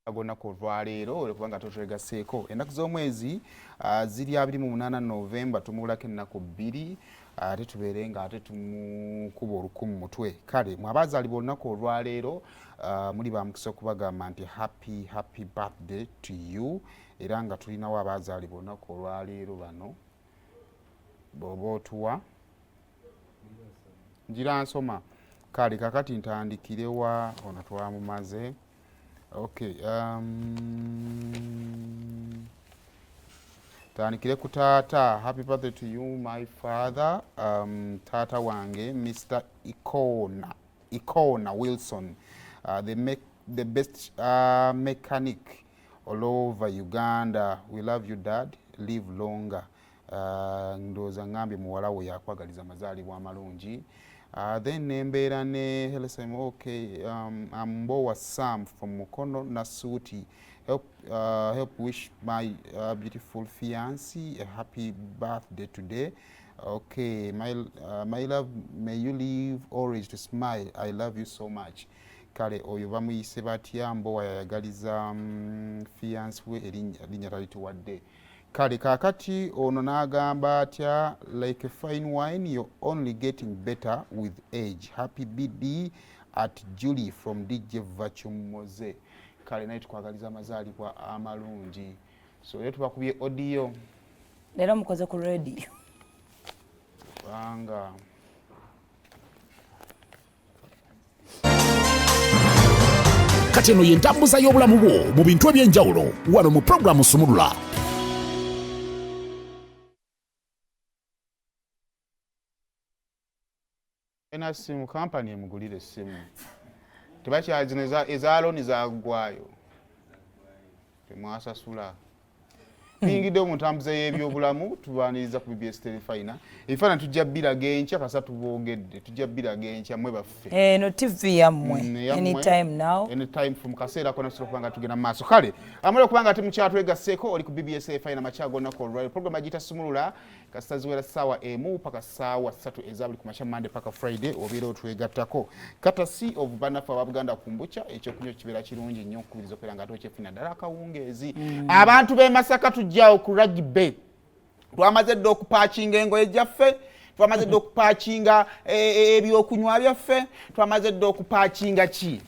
Olunaku olwaleero olwokubanga totwegaseeko, ennaku z'omwezi ziri 28 Novemba, tumubulako ennaku 2 ate tubeere nga ate tumukuba oluku mu mutwe. Kale mwabazaalibwa olunaku olwaleero, muli bamukisa okubagamba nti happy, happy birthday to you. Era nga tulinawo abazaalibwa olunaku olwaleero bano, bw'oba otuwa ngira nsoma. Kale kakati ntandikirewa? Ono twamumaze. Okay, tandikire ku taata. Happy birthday to you, my father, taata wange Mr Ikona, Ikona Wilson, the best mechanic all over Uganda. We love you, Dad. Live longer. Ndowooza ngambye muwala we yakwagaliza amazaalibwa amalungi. Then nembeera ne Helsem. Okay, Ambowa Sam from Mukono Nasuti, help wish my beautiful fiancé a happy birthday today. Okay, my love, may you live always to smile. I love you so much. Kale oyo bamuyise batya? Mbowa yayagaliza fiancé we, erinnya talituwadde. Kale kaakati ono n'agamba atya? Like a fine wine, you're only getting better with age. Happy BD at Julie from DJ Vacuum Moze. Kale naye tukwagaliza amazaalibwa amalungi. So leero tubakubye audio. Leero mukoze ku radio. Kubanga Kati eno yentambuza y'obulamu bwo mu bintu eby'enjawulo wano mu pulogulaamu Sumulula. Ena simu kampani emugulira essimu, tebakyazino eza loan zaggwayo, temwasasula. Tuyingidde mu ntambuza y'ebyobulamu, tubaniriza ku BBS Terefayina. Ebifaananyi tujja biraga enkya, kasa tuboogedde, tujja biraga enkya mwe baffe. Eno TV yammwe. Yammwe. Anytime now. Anytime from kaseera kona tusobola okuba nga tugenda mu maaso. Kale amala okuba nga temukyatwegasseeko, oli ku BBS Terefayina, makya g'olunaku olwaliro, program agiyita Sumulula. Kasita ziwera ssaawa 1 paka ssaawa 3 eza buli ku makya, Monday paka Friday, obeera otwegattako courtesy of bannaffe aba Buganda Kombucha. Ekyokunywa kibeera kirungi nnyo, okukubiriza okubeera nga ate okyefuna ddala akawungeezi. Abantu b'e Masaka, tujjawo ku rugby. Twamaze dda okupaakinga engoye gyaffe, twamaze dda okupaakinga ebyokunywa byaffe, twamaze dda okupaakinga ki?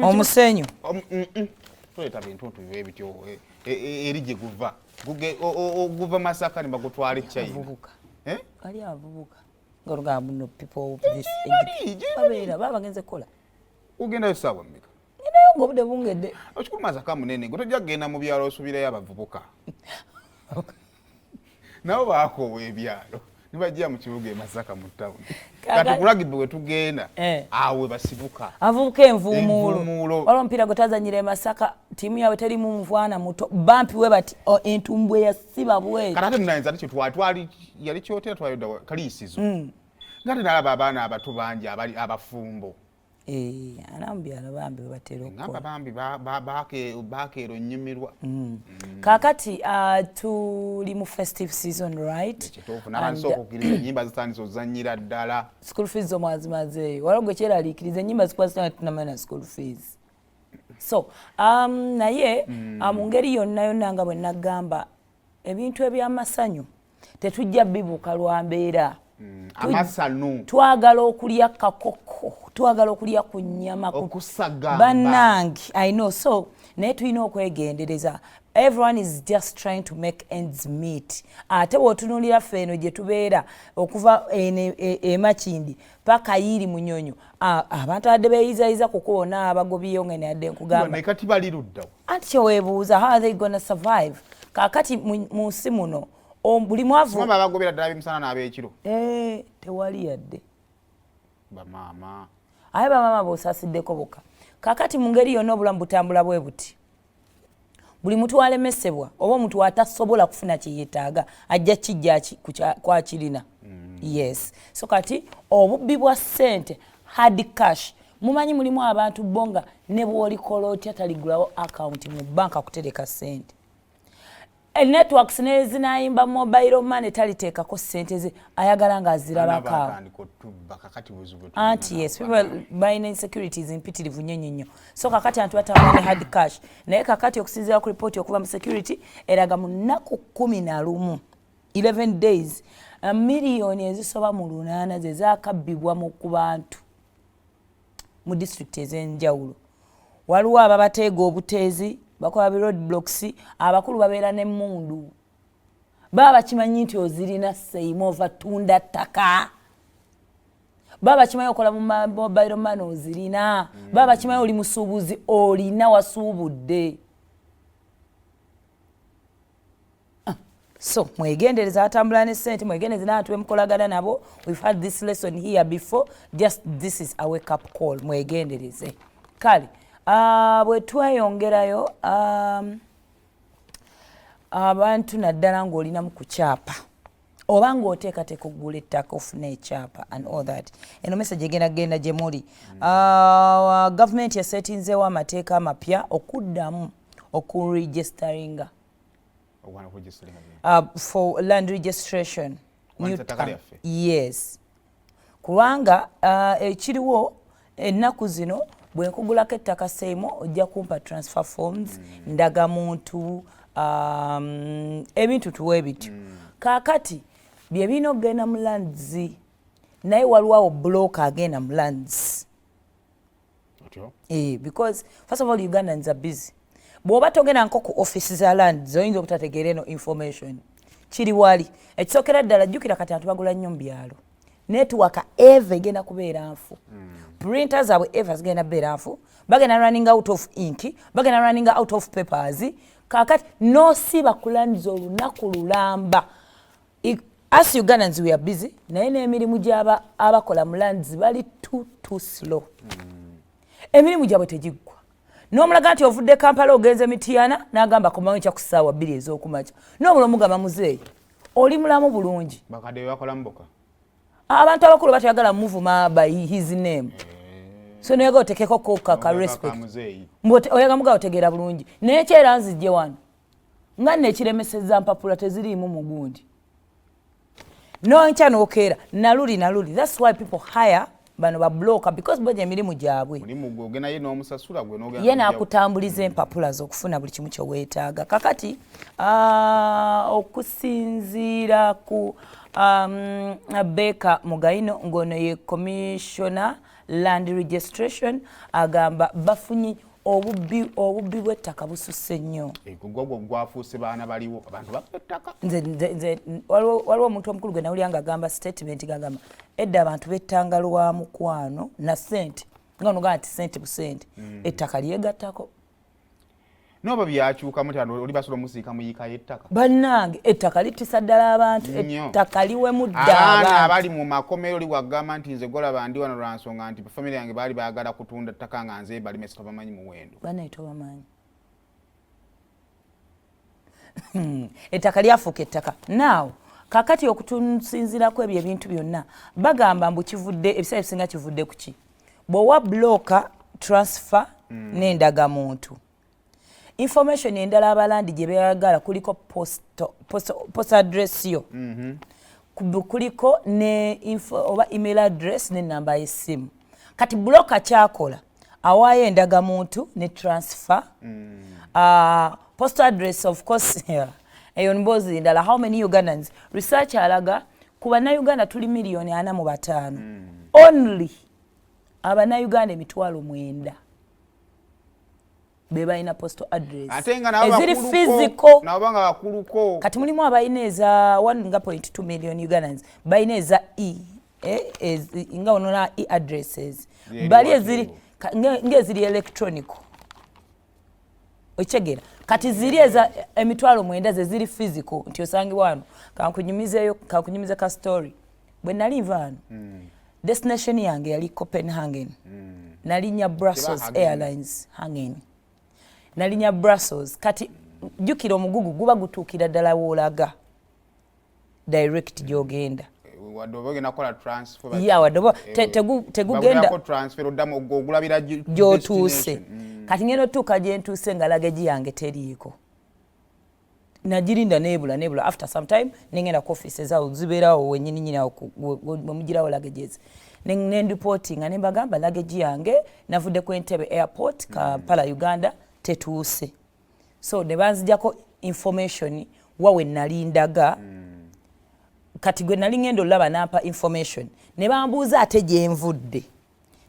Omusenyu. Tuleeta bintu ntu ebityo eri gye guva. Guva Masaka ne bagutwala e China. Abavubuka. Eh? Bali abavubuka nga olugamba muno, people of this bali, age. Gye bali. Babeera baba bagenze kukola. Ogendayo ssaawa mmeka? Ngenayo ngaobudde bungedde. Ekikulu, Masaka munene, gwe tojja kugenda mu byalo osuubirayo abavubuka. Nabo baakoowa ebyalo ne bajja mu kibuga e Masaka mu tawuni. Kati ku rugby we tugenda, awo we basibuka. Abavubuka envuumuulo. Envuumuulo. Waliwo omupiira gwe twazanyira e Masaka, ttiimu yaabwe terimu muvwana muto, bampi we bati entumbwe yasiba bweti. Kati ate munayinza ate kyetwali twali yali kyotera twayodda kaliisizo, nga te nalaba abaana abato bangi abali abafumbo. Eh, ana mu byalo bambi we batera ngamba okukola. Bambi bakeero nnyumirwa. Kaakati tuli mu festive season, right? Kituufu, n'abandisa okukkiriza ennyimba zitandise ozannyira ddala. School fees zo mwazimazeeyo? Waliwo gwe kyeraliikiriza, ennyimba zikuba zitana tunamanya na school fees. So naye mu ngeri yonna yonna, nga bwe nagamba, ebintu ebyamasanyu tetujja bibuuka lwa mbeera. Amasanu. Twagala okulya kakoko, twagala okulya ku nnyama okusagamba. Bannange, I know. So naye tulina okwegendereza. Everyone is just trying to make ends meet. Ate bw'otunuulira ffe eno gye tubeera, okuva eno emakindi paka yiiri Munyonyo, abantu abadde beeyizayiza kuko bonna abagobyeyo nga neyadde nkugamba. Naye kati bali luddawo? Anti kyeweebuuza, how are they gonna survive? Kaakati mu nsi muno buli mwavu. Mama, abagobera ddala b'emisana n'ab'ekiro. Eh, tewali yadde. Bamaama. Aye bamaama b'osaasiddeko bokka. Kaakati mu ngeri yonna obulamu butambula bwe buti, buli muntu alemesebwa oba omuntu atasobola kufuna kyeyeetaaga ajja kijja kwakirina. Yes, so kati obubbi bwa ssente, hard cash, mumanyi mulimu abantu bo nga ne bw'olikola otya taligulawo akawunti mu banka kutereka ssente. Networks nezinayimba mobile money taliteekako ssente ze, ayagala ng'azirabako awo. Batandika otubba kakati, buzibu bwe Anti tulina. Yes, people balina insecurities mpitirivu nnyo nnyo nnyo. So kakati antu batambula ne hard cash, naye kakati okusinziira ku ripooti okuva mu security eraga mu nnaku 11, 11 days, miliyoni ezisoba mu 8 ze zaakabbibwa mu ku bantu mu disitulikiti ez'enjawulo. Waliwo ababateega obuteezi, bakola bi road blocks, abakulu babeera n'emmundu, baba bakimanyi nti ozirina. Seima ova tunda ttaka, baba bakimanyi okola mu mobile money ozirina, baba bakimanyi oli musuubuzi olina wasuubudde. Ah, so mwegendereza atambula ne sente, mwegendereze n'abantu bemukolagana nabo. We've had this lesson here before, just this is a wake up call. Mwegendereze. Kale bwe tweyongerayo, abantu naddala ng'olinamu ku kyapa oba ng'oteekateeka okugula ettaka ofuna ekyapa and all that, eno message egenda genda gye muli. Gavumenti yasetinzeewo amateeka amapya okuddamu okuregisteringa Ogwana kuregisteringa bino. For land registration. Kuwandiisa ettaka lyaffe? Yes, kubanga ekiriwo ennaku zino, bwe nkugulako ettaka seimo, ojja kumpa transfer forms, ndagamuntu, ebintu tuwe bityo. Kaakati bye birina okugenda mu lands, naye waliwo awo broker agenda mu lands. Otyo? Eh, because first of all, Ugandans are busy. Bw'oba togenda nko ku office za lands, oyinza obutategeera eno information kiri wali. Ekisookera ddala, jjukira kati abantu bagula nnyo mu byalo, network eva egenda kubeera nfu, printer zaabwe eva zigenda kubeera nfu, bagenda running out of ink, bagenda running out of papers. Kakati nosiba ku lands olunaku lulamba. Us Ugandans, we are busy, naye n'emirimu gy'aba abakola mu lands bali too too slow. Emirimu gyabwe tegiggwa. N'omulaga nti ovudde Kampala ogenze Mityana, n'agamba komawo nkya ku ssaawa 2 ez'okumakya. N'omula omugamba, muzeeyi, oli mulamu bulungi? Bakadde bebakola muboka. Abantu abakulu batayagala muvuma by his name, so noyaga otekeko ka respect. Muzeeyi. Oyaga muga otegeera bulungi, naye kyera nzijje wano nga nno ekiremeseza mpapula teziriimu mugundi nonkya nokeera naluli naluli. That's why people hire bano ba broker, because boja emirimu gyabwe. Mulimu gwe ogenda ye n'omusasula gwe n'ogenda ye n'akutambuliza empapula z'okufuna buli kimu kyeweetaaga. Kakati okusinziira ku Baker Mugaino, ng'ono ye commissioner land registration, agamba bafunye obubbi bw'ettaka bususse nnyo. Gwo gwo gwafuuse baana baliwo, abantu baba ettaka. Nze waliwo omuntu omukulu gwe nawulira ng'agamba statement, gagamba edda abantu bettanga lwa mukwano na ssente, nga onogamba nti ssente busente, ettaka lyegattako. Noba byakyukamu ti oli basobola omusiika muyiika y'ettaka. Bannange, ettaka littisa ddala abantu. Nnyo. Ettaka liwemudde abaana abantu. Abali mu makomero, oli wagamba nti nze golaba ndi wano lwa nsonga nti famire yange baali baagala kutunda ttaka nga nze balimesa, tobamanyi muwendo. Bannaye, tobamanyi. Ettaka lyafuuka ettaka. Naaw kakati okutusinziirako ebyo ebintu byonna, bagamba mbu kivudde, ebiseera ebisinga kivudde ku ki? Bw'owa broker transfer n'endagamuntu, information endala abalandi gye beeyagala kuliko post address yo, kuliko ne info, oba email address n'enamba y'essimu. Kati broker kyakola, awaayo endagamuntu ne transfer, post address. Of course eyo mboozi ndala. How many Ugandans? Research alaga ku Bannayuganda tuli miliyoni 45, only Abannayuganda 90,000 be balina postal address ate nga nabo eziri bakuluko, physical. Nabo nga bakuluko. Kati mulimu abalina eza 1 nga point 2 million Ugandans balina eza nga onona e addresses. Ziri bali watu. Eziri ng'eziri electronic, okitegeera? Kati ziri eza 90,000 ze ziri physical nti osangibwa wano. Kankunyumizeeyo, kankunyumize ka story. Bwe nali nva wano, destination yange yali Copenhagen. Nalinya Brussels Hagen. Airlines Hagen, nalinya Brussels. Kati jjukira omugugu guba gutuukira ddala woolaga direct gy'ogenda. Wadde oba ogenda kukola transfer. Ya, wadde oba tegugenda bagulako transfer, oddamu ogulabira gy'otuuse. Destination. Kati ngenda otuuka gye ntuuse nga luggage yange teriiko. Nagirinda nebula nebula. After some time nengenda ku office ezawo, zibeerawo wenyini nyini awo wemugirawo luggages. Nenreportinga, nembagamba luggage yange navudde ku Entebbe Airport, Kampala, Uganda, tetuuse. So ne banzijako information wawe nalindaga. Kati gwe nali ngenda olaba nampa information, ne bambuuza ate gyenvudde,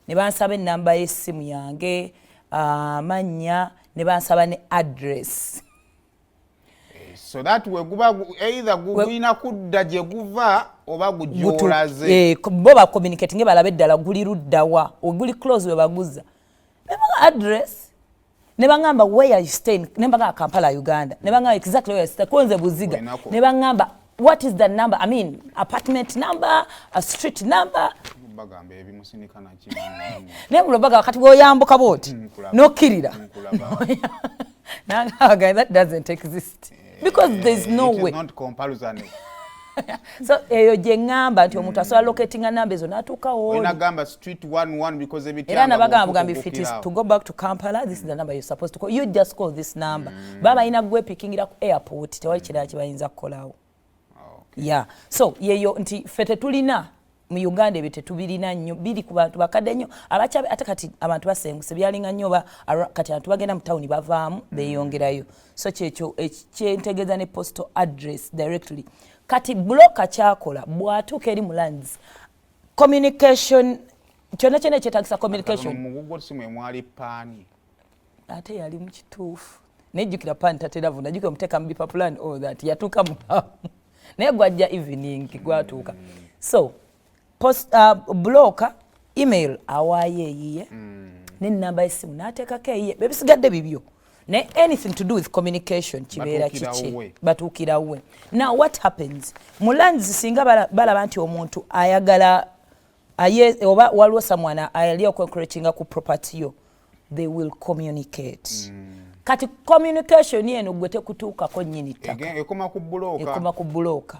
ne bansaba enamba y'essimu yange, amannya, ne bansaba ne address. So that we guba either gulina kudda gye guva oba gugyolaze. Eh, bo bacommunicatinge balabe eddala guli luddawa, oguli close we baguza. Nebaga address, ne baŋŋamba, "Where are you staying?" Ne mbagamba, "Kampala, Uganda." Ne baŋŋamba, "Exactly where you stay?" Konze Buziga. Ne baŋŋamba, "What is the number? I mean, apartment number, a street number?" Bagamba ebimusinika naki? Naye bulo bagamba kati bw'oyambuka bwoti n'okkirira, nangamba, "That doesn't exist because there is no It is way." not compulsory. So eyo gye ŋŋamba nti omuntu asobola locatinga namba ezo n'atuukawo. Olina gamba street 11 because ebitya. Era nabagamba bugamba, if it is to go back to Kampala, this is the number you're supposed to call. You just call this number. Baba balina gwepikingira ku airport, tewali kirala kye bayinza kukolawo. Yeah, so yeyo nti ffe tetulina mu Uganda, ebyo tetubirina nnyo, biri ku bantu bakadde nnyo abakyabe. Ate kati abantu basenguse, byalinga nnyo oba kati abantu bagenda mu tawuni, bavaamu beeyongerayo. So kyekyo kyentegeeza ne postal address directly. Kati broker kyakola bw'atuuka eri mu lands communication, kyonna kyonna ekyetagisa communication. Mugugo simu emwali paani. Ate yali mu kituufu, nejjukira paani tatera vunda, jjukira omuteeka mu bipapula and all that, yatuuka mulamu naye gwajja evening gwatuuka. So post, broker email awaayo eyiye n'ennamba y'essimu n'ateekako eyiye, bebisigadde bibyo, naye anything to do with communication kibeera Batuukira kike. we. Batuukira we. Now what happens mu lands, singa balaba nti omuntu ayagala aye oba waliwo someone ali okwencroachinga ku property yo, they will communicate. Kati communication eno gwe tekutuukako nnyini ttaka. Ekoma ku broker. Ekoma ku broker.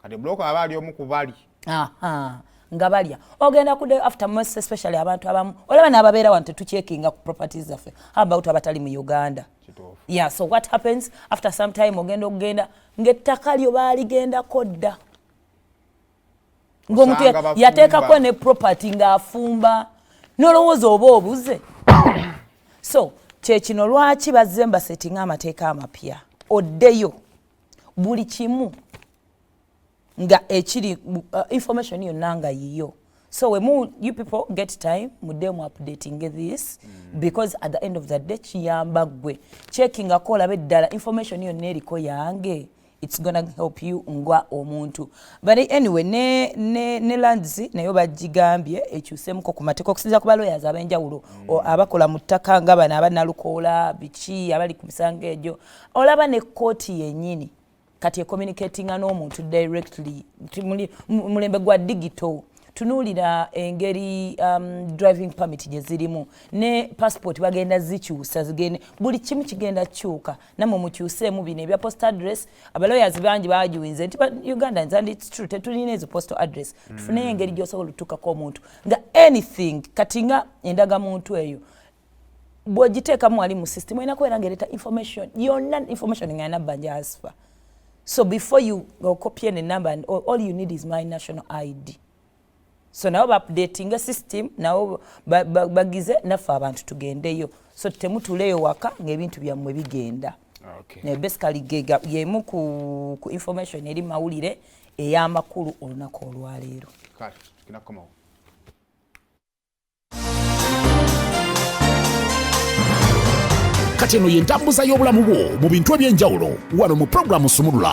Kati broker aba ali omu ku bali. Aha, nga balya ogenda kudde after most especially abantu abamu olaba n'ababeera wano tetucheckinga ku properties zaffe. How about abatali mu Uganda? Kituufu. Yeah, so what happens after some time, ogenda okugenda ng'ettaka lyo baaligendako dda, ng'omuntu Osanga bafumba. yateekako ne property ng'afumba, n'olowooza oba obuze. So kyekino lwaki bazze mbasetinga amateeka amapya, oddeyo buli kimu nga ekiri information yonna nga yiyo. So wemu you people get time, mudde mu updating this, because at the end of the day kiyamba ggwe checkingako olabe eddala information yonna eriko yange. It's gonna help you nga omuntu. But anyway, ne lands nayo bagigambye ekyusemuko ku mateeka okusinziira ku balawyers ab'enjawulo abakola mu ttaka nga bano abanalukoola biki abali ku misango egyo. Olaba ne kooti yennyini kati ecommunicatinga n'omuntu directly. Nti mulembe gwa digital, tunuulira engeri driving permit gye zirimu ne passport bagenda zikyusa, zigende buli kimu kigenda kyuka. Nammwe mukyuseemu bino ebya post address. Abalawyers bangi bagiwinze nti Ugandans, and it's true, tetulina ezo postal address. Tufuneyo engeri gy'osobola otuukako omuntu nga anything. Kati nga endagamuntu eyo bw'ogiteekamu wali mu system, olina kubeera ng'ereeta information yonna, information nga Nabbanja Hasfa. So before you go copy any number and all you need is my national ID. So nabo baupdatinga system, nabo bagize naffe abantu tugendeyo. So temutuleyo waka ng'ebintu byammwe bigenda. Okay. Basically yemu ku information eri mawulire ey'amakulu olunaku olwaleero. Kale tugenda kukomawo. Kati eno ye ntambuza y'obulamu bwo mu bintu eby'enjawulo wano mu pulogulaamu Sumulula.